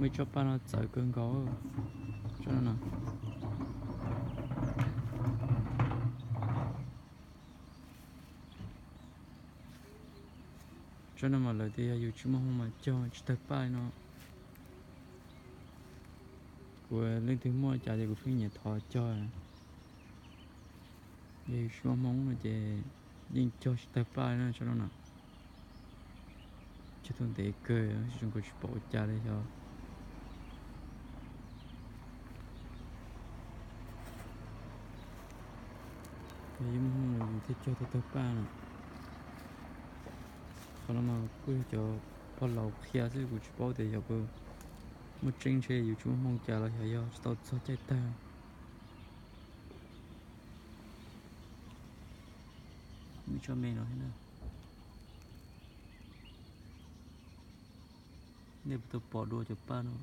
Muaj ib tsob paj no txawv kawg nkaus. Tsob no no. Tsob no mas lawv tias yog yus tsis muaj hmoo mas cog tsis tawg paj li no. Kuv leej twg muaj cas ces kuv pheej nyiam thov cog. Yog yus tsis muaj hmoo no ces yeej cog tsis tawg paj li na tsob no na. Cog tau ntev kawg, zoo nkaus tsis pom ua cas li xyov. Yog yus muaj hmoo los yus thiaj cog tau tawg paj no. Qhov no mas kuj yog cov pog laus qhia xwb, kuv tsis paub tias yog muaj tseeb ntshe yus tsis muaj hmoo cas los xyov yog tsis tau txog caij tawg. Muaj ib tsob me no thiab na. Nej puas tau pom dua cov paj no?